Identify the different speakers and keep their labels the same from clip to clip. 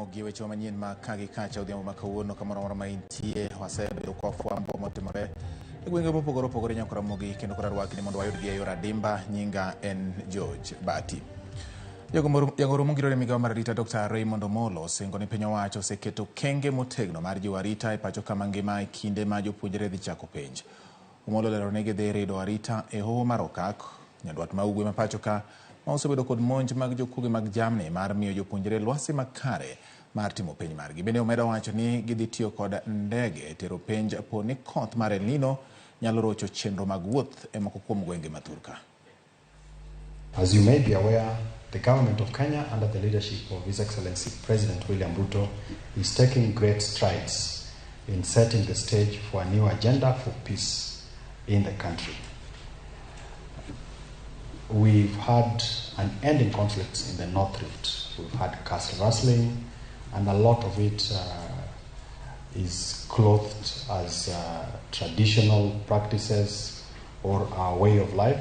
Speaker 1: Ramogi weche manyien ma ka gi kacha odhiambo ma kawuono kamoro amora ma intie wasebedo kwa fwambo motimore e gwenge mopogore opogore nyaka Ramogi kendo kod arwaki ni mondo wayudgi e yor adimba. Nyinga en George Bati. Jagoro mongirore migawo mar arita Dr. Raymond Omolo osingo ni piny owacho oseketo kenge motegno mar jiwo arita e pacho kama ngima e kinde ma jopuonjre dhi chako penj. Omolo olero ni gidhi rido arita e hoho mar Okak, nyandwat ma ugwe ma pacho ka, ma osebedo kod monj mag jokuoge mag jamni mar miyo jopuonjre lwasi makare mar timo penj margi. Bende omedo wacho ni gidhi tiyo kod ndege e tero penj po ni koth mar El Nino nyalo rocho chenro mag wuoth e moko kuom gwenge ma thurka.
Speaker 2: As you may be aware, the government of Kenya, under the leadership of His Excellency President William Ruto, is taking great strides in setting the stage for a new agenda for peace in the country. We've had unending conflicts in the North Rift. We've had cattle rustling, and a lot of it is clothed as traditional practices or our way of life.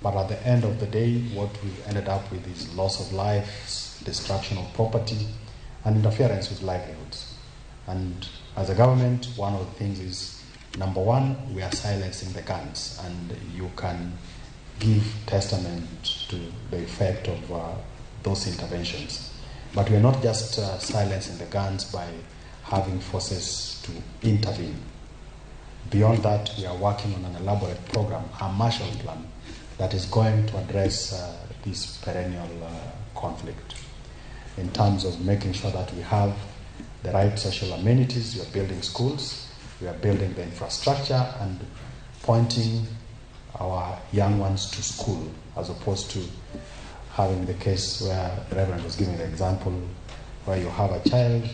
Speaker 2: But at the end of the day, what we've ended up with is loss of lives, destruction of property, and interference with livelihoods. And as a government, one of the things is, number one, we are silencing the guns, and you can give testament to the effect of those interventions. But we are not just silencing the guns by having forces to intervene. Beyond that, we are working on an elaborate program, a Marshall Plan, that is going to address this perennial conflict in terms of making sure that we have the right social amenities. We are building schools, we are building the infrastructure, and pointing our young ones to school, as opposed to having the case where the Reverend was giving the example where you have a child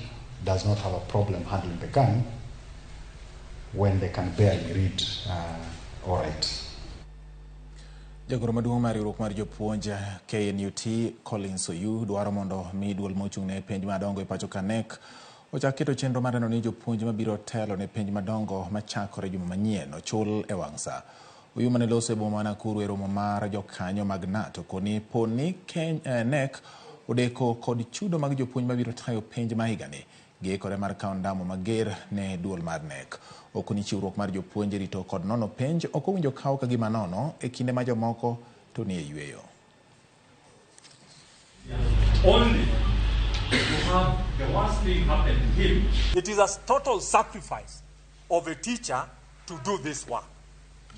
Speaker 2: does not have a problem handling the gun when they can barely read or write.
Speaker 1: Jagoro maduong' mar riwruok mar jopuonj KNUT Collins Oyu dwaro mondo mi duol mochung' ne penj madongo e pacho ka KNEC ochak keto chenro mar neno ni jopuonj mabiro telo ne penj madongo machakore juma manyien ochul e wang' sa. Oyu mane loso e boma ma Nakuru e romo mar jokanyo mag KNUT okoni po ni KNEC odeko kod chudo mag jopuonj mabiro tayo penj ma higani giikore mar kawo ndamo mager ne duol mar KNEC. Okoni chiwruok mar jopuonj e rito kod nono penj ok owinjo kaw ka gima nono e kinde ma jomoko to nie yweyo.
Speaker 3: Only to have the worst thing happen to him.
Speaker 4: It is a total sacrifice of a teacher to do this work.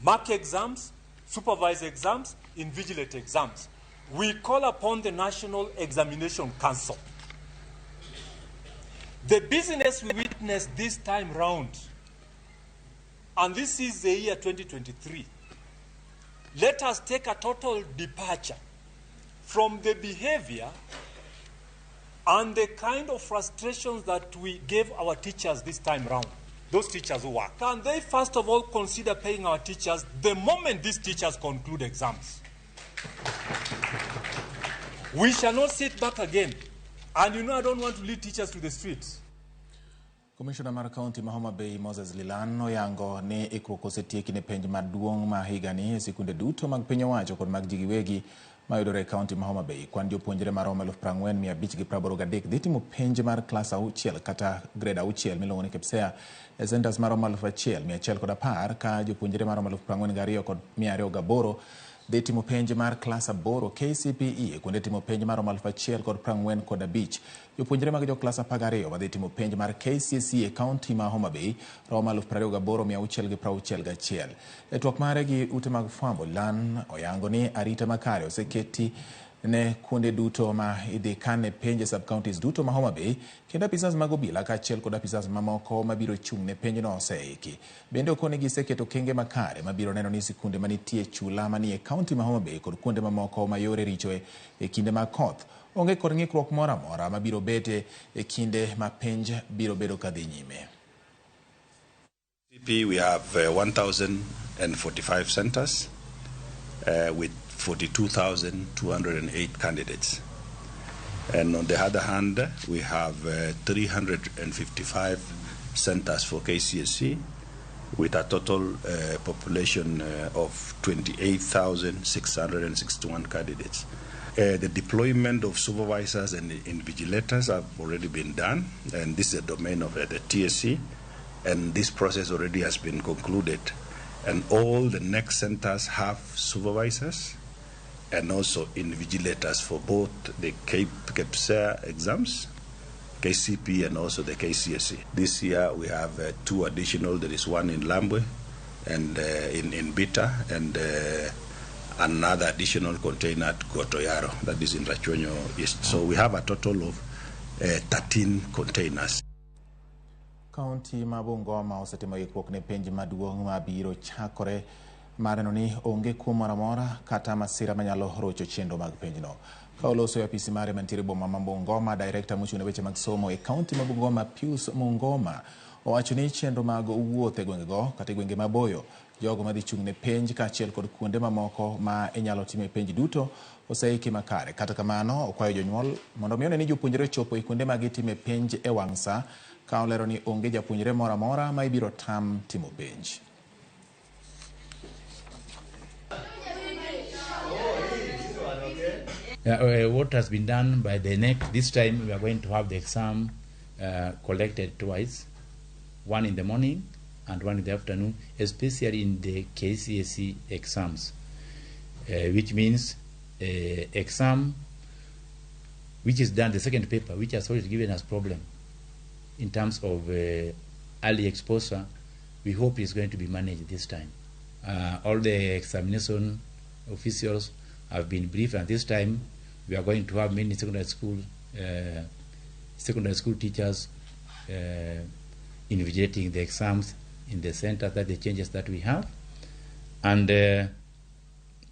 Speaker 4: Mark exams, supervise exams, invigilate exams. We call upon the National Examination Council. The business we witnessed this time round, and this is the year 2023, let us take a total departure from the behavior and the kind of frustrations that we gave our teachers this time round, those teachers who work. Can they first of all consider paying our teachers the moment these teachers conclude exams? We shall not sit back again. And I don't want to lead teachers to the streets.
Speaker 1: Komishona mar kaunti ma Homa Bay Moses Lilan oyango ni ikruok osetieki ne penj maduong' ma higani e sikunde duto mag piny owacho kod mag ji giwegi mayudore e kaunti ma Homa Bay. Kwan jopuonjre maromo 40,583 dhi timo penj mar klas 6 kata grade 6 miluongo ni KPSEA e centers maromo 1,110 ka jopuonjre maromo 42,208 dhi timo penj mar klas 8 KCPE e kuonde timo penj maromo 1,045. Jopuonjre mag joklas 12 madhi timo penj mar KCSE e kaunti ma Homa Bay romo 28,661. E twak mare gi ute mag fwambo, Lilan oyango ni arita makare oseketi ne kuonde duto ma idhi kane penj e sub-counties duto ma Homa Bay kendo apisas mag obila kaachiel kod apisas mamoko mabiro chung' ne penjno oseiki. Bende okoni giseketo kenge makare mabiro neno ni sikunde manitie chula manie kaunti ma Homa Bay kod kuonde mamoko ma yore richoe e kinde mag koth onge kod ng'ikruok moro amora mabiro bete e kinde ma penj biro bedo kadhi nyime.
Speaker 5: We have 1,045 centers with 42,208 candidates. And on the other hand, we have 355 centers for KCSE with a total population of 28,661 candidates. The deployment of supervisors and invigilators have already been done, and this is a domain of the TSC, and this process already has been concluded. And all the next centers have supervisors and also invigilators for both the KPSEA exams, KCP, and also the KCSE. This year we have 2 additional. There is one in Lambwe and in Bita, and another additional container at Gotoyaro, that is in Rachuonyo East. So we have a total of 13 containers.
Speaker 1: Kaunti ma Bungoma osetimo ikruok ne penj maduong' mabiro chakore mar neno ni onge kuo moro amora kata masira manyalo rocho chenro mag penjno. Ka oloso e apisi mare mantiere boma ma Bungoma, direkta mochung' ne weche mag somo e kaunti ma Bungoma, Pius Mungoma, owacho ni chenro mag wuoth e gwengego kata e gwenge maboyo, jogo madhi chung' ne penj kaachiel kod kuonde mamoko ma inyalo time penj duto oseiki makare. Kata kamano, okwayo jonyuol mondo mi one ni jopuonjre ochopo e kuonde ma gitime penj e wang' sa, ka olero ni onge japuonjre moro amora ma ibiro tam timo penj.
Speaker 6: What has been done by the NEC this time, we are going to have the exam collected twice, one in the morning and one in the afternoon, especially in the KCSE exams, which means exam which is done, the second paper, which has always given us problem in terms of early exposure, we hope is going to be managed this time. All the examination officials have been briefed, and this time we are going to have many secondary school teachers invigilating the exams in the center. That the changes that we have, and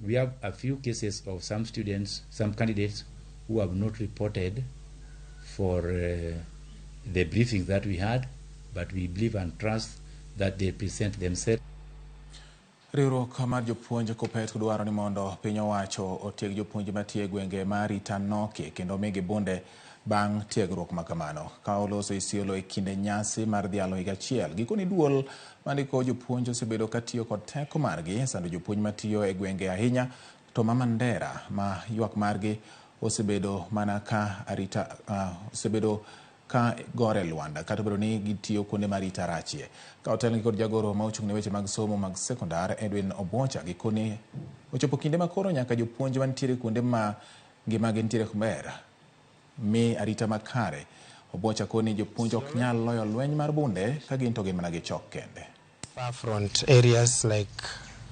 Speaker 6: we have a few cases of some students, some candidates who have not reported for the briefings that we had, but we believe and trust that they present themselves.
Speaker 1: Riwruok mar jopuonj Kopet dwaro ni mondo piny owacho otieg jopuonj matiyo e gwenge ma arita nokie kendo migi bunde bang' tiegruok makamano. Ka oloso Isiolo e kinde nyasi mar dhialo higa achiel, gikone duol mandiko jopuonj osebedo katiyo kod teko margi sando jopuonj matiyo e gwenge ahinya to ma Mandera ma ywak margi osebedo mana ka arita osebedo ka gore lwanda kata obedo ni gitiyo kuonde ma arita rachie. Ka otelnegi kod jagoro ma ochung' ne weche mag somo mag sekondar Edwin Obwocha, gikone ochopo kinde ma koro nyaka jopuonj mantiere kuonde ma ngimagi nitiere ber mi arita makare. Obwocha koni jopuonj ok nyal loyo lweny mar bunde ka gin to gin mana gi chok kende.
Speaker 7: Far front areas like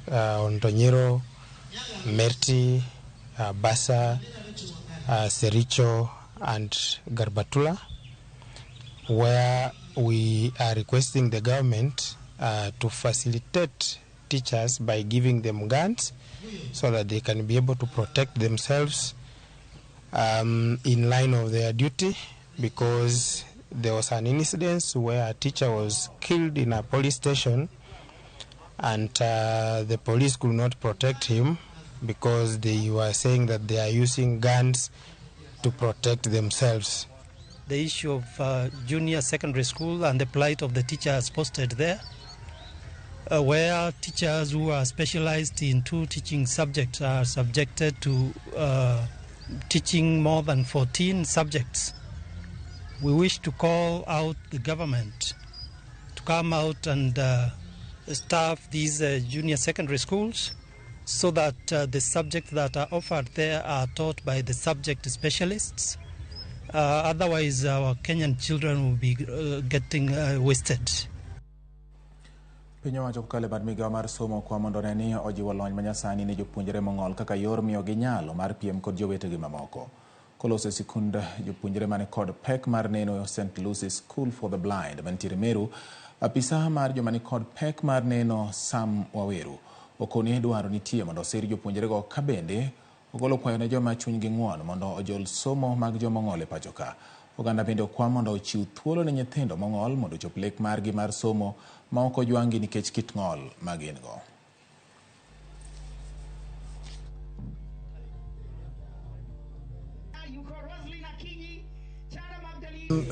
Speaker 7: Ondonyero, Merti, Basa, Sericho and Garbatula, where we are requesting the government to facilitate teachers by giving them guns so that they can be able to protect themselves in line of their duty, because there was an incident where a teacher was killed in a police station and the police could not protect him because they were saying that they are using guns to protect themselves.
Speaker 8: The issue of junior secondary school and the plight of the teachers posted there, where teachers who are specialized in 2 teaching subjects are subjected to teaching more than 14 subjects. We wish to call out the government to come out and staff these junior secondary schools so that the subjects that are offered there are taught by the subject specialists. Otherwise, our Kenyan children will be getting wasted.
Speaker 1: Piny owacho kokalo e bad migawo mar somo kwa mondo one ni ojiwo lony manyasani ne jopuonjre mong'ol kaka yor miyogi nyalo mar piem kod jowetegi mamoko. Koloso e sikund jopuonjre mane kod pek mar neno St. Lucy School for the Blind mantiere Meru, apisa mar joma ni kod pek mar neno Sam Waweru okoni dwaro nitie mondo osir jopuonjrego ka bende ogolo kwayo ne joma chunygi ng'won mondo ojol somo mag joma ong'ol e pacho ka. Oganda bende okwa mondo ochiw thuolo ne nyithindo mong'ol mondo ochop lek margi mar somo ma ok ojwang'gi nikech kit ng'ol ma gin go.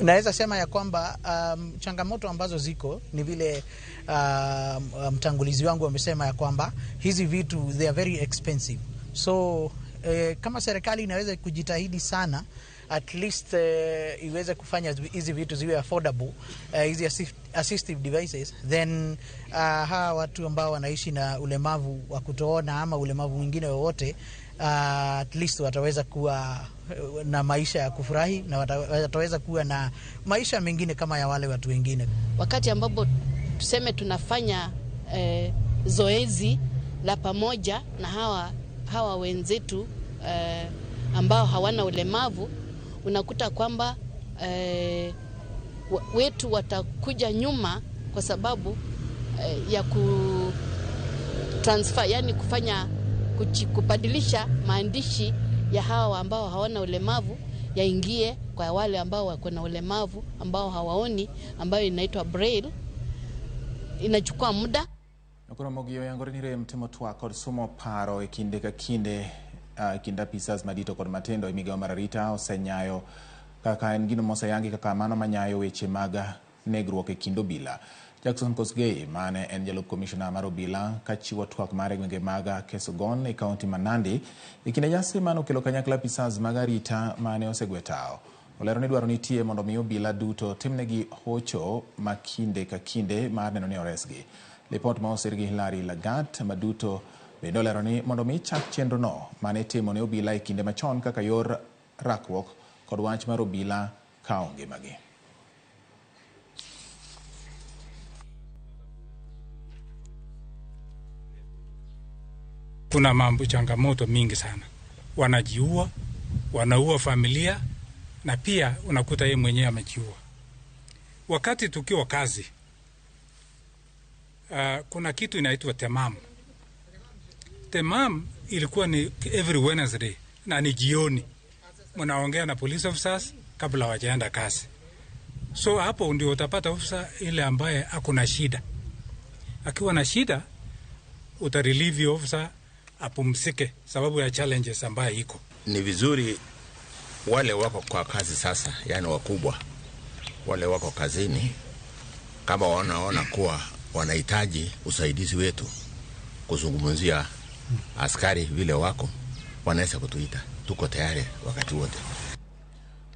Speaker 9: Naweza sema ya kwamba changamoto ambazo ziko ni vile mtangulizi wangu amesema ya kwamba hizi vitu they are very expensive. So Kama serikali inaweza kujitahidi sana at least iweze kufanya hizi vitu ziwe affordable, hizi assistive devices, then hawa watu ambao wanaishi na ulemavu wa kutoona ama ulemavu mwingine wowote, at least wataweza kuwa na maisha ya kufurahi na wataweza kuwa na maisha mengine kama ya wale watu wengine.
Speaker 10: Wakati ambapo tuseme tunafanya zoezi la pamoja na hawa wenzetu ambao hawana ulemavu, unakuta kwamba wetu watakuja nyuma kwa sababu ya ku transfer, yani kufanya kubadilisha maandishi ya hawa ambao hawana ulemavu yaingie kwa wale ambao wako na ulemavu ambao hawaoni, ambayo inaitwa Braille. Inachukua muda.
Speaker 1: Nokoro oyangore ni rem timo twak kod somo paro e kinde ka kinde, kind apisas madito kod matindo e migawo mar arita osenyayo kaka en gino moseyangi kaka mano manyayo weche mag negruok e kind obila. Jackson Kosgei mane en jalup komishona mar obila kachiwo twak mare e gwenge mag Kesogon e kaunti ma Nandi e kinde nyasi mane okelo kanyakla apisas mag arita mane osegwe tao. Olero ni dwaro nitie mondo mi obila duto timnegi hocho ma kinde ka kinde mar neno ni oresgi. Lipot ma osir gi Hilary Lagat maduto bende olero ni mondo mi chak chenro no mane itimo ne obila e kinde machon kaka yor rakruok kod wach mar obila kawo ngimagi.
Speaker 11: Kuna mambo changamoto mingi sana, wanajiua, wanaua familia, na pia unakuta yeye mwenyewe amejiua. Wakati tukiwa kazi, kuna kitu inaitwa temam. Temam ilikuwa ni every Wednesday na ni jioni, mnaongea na police officers kabla wajaenda kazi. So hapo ndio utapata officer ile ambaye ako na shida. Akiwa na shida, utarelieve officer apumzike sababu ya challenges ambaye iko.
Speaker 12: Ni vizuri wale wako kwa kazi sasa, yani wakubwa, wale wako kazini, kama wanaona kuwa wanahitaji usaidizi wetu kuzungumzia askari vile wako, wanaweza kutuita, tuko tayari wakati wote.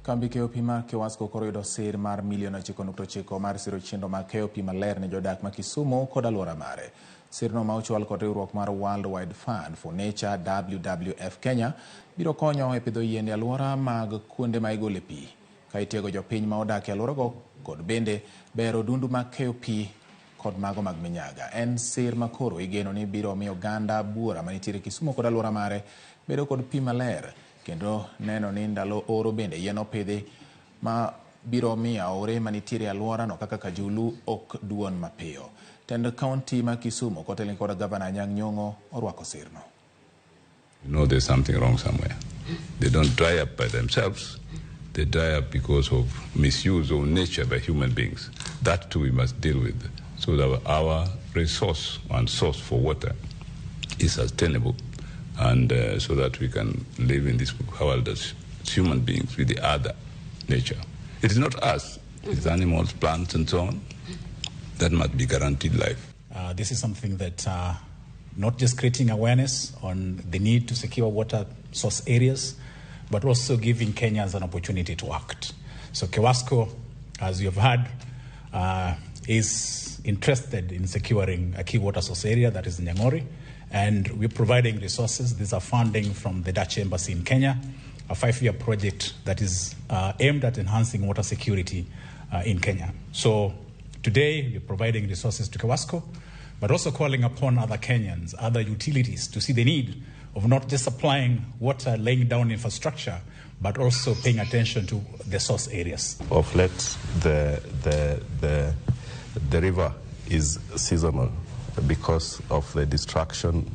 Speaker 1: Kambi keyo pi mar Kewasco koro yudo sir mar milion 9.9 mar siro chenro mag keyo pi maler ne jodak ma Kisumu kod alwora mare. Sirno ma ochwal kod riwruok mar World Wide Fund for Nature WWF Kenya biro konyo e pidho yiende alwora mag kuonde ma igole pi, ka itiego jopiny ma odak e alworago kod bende bero dundu mag keyo pi kod mago mag minyaga. En sir ma koro igeno ni biro miyo oganda buora manitiere Kisumu kod alwora mare bedo kod pi maler, kendo neno ni ndalo oro bende yien opidhi ma biro miyo aore manitiere e alworano kaka Kajulu ok duon mapiyo. Tend kaunti ma Kisumu kotelni kod gavana Anyang' Nyong'o orwako sirno.
Speaker 5: You know there's something wrong somewhere. They don't dry up by themselves. They dry up because of misuse of nature by human beings. That too we must deal with, so that our resource and source for water is sustainable, and so that we can live in this world as human beings with the other nature. It is not us, it's animals, plants, and so on, that must be guaranteed life.
Speaker 2: This is something that not just creating awareness on the need to secure water source areas, but also giving Kenyans an opportunity to act. So Kewasco, as you have heard, is interested in securing a key water source area, that is Nyang'ori, and we're providing resources. These are funding from the Dutch Embassy in Kenya, a 5-year project that is aimed at enhancing water security in Kenya. So today we're providing resources to Kewasco, but also calling upon other Kenyans, other utilities, to see the need of not just supplying water, laying down infrastructure, but also paying attention to the source areas.
Speaker 13: Of late, the river is seasonal because of the destruction,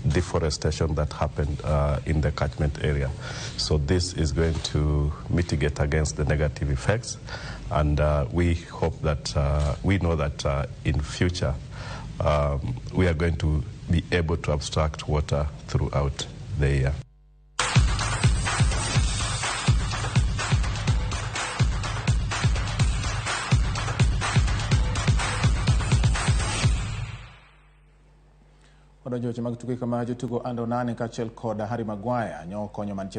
Speaker 13: deforestation that happened in the catchment area. So this is going to mitigate against the negative effects, and we hope that we know that in future we are going to be able to abstract water throughout the year.
Speaker 1: Wadonjo weche mag tuke kama jotugo Andre Onana kaachiel kod Harry Maguire nyo konyo Manchester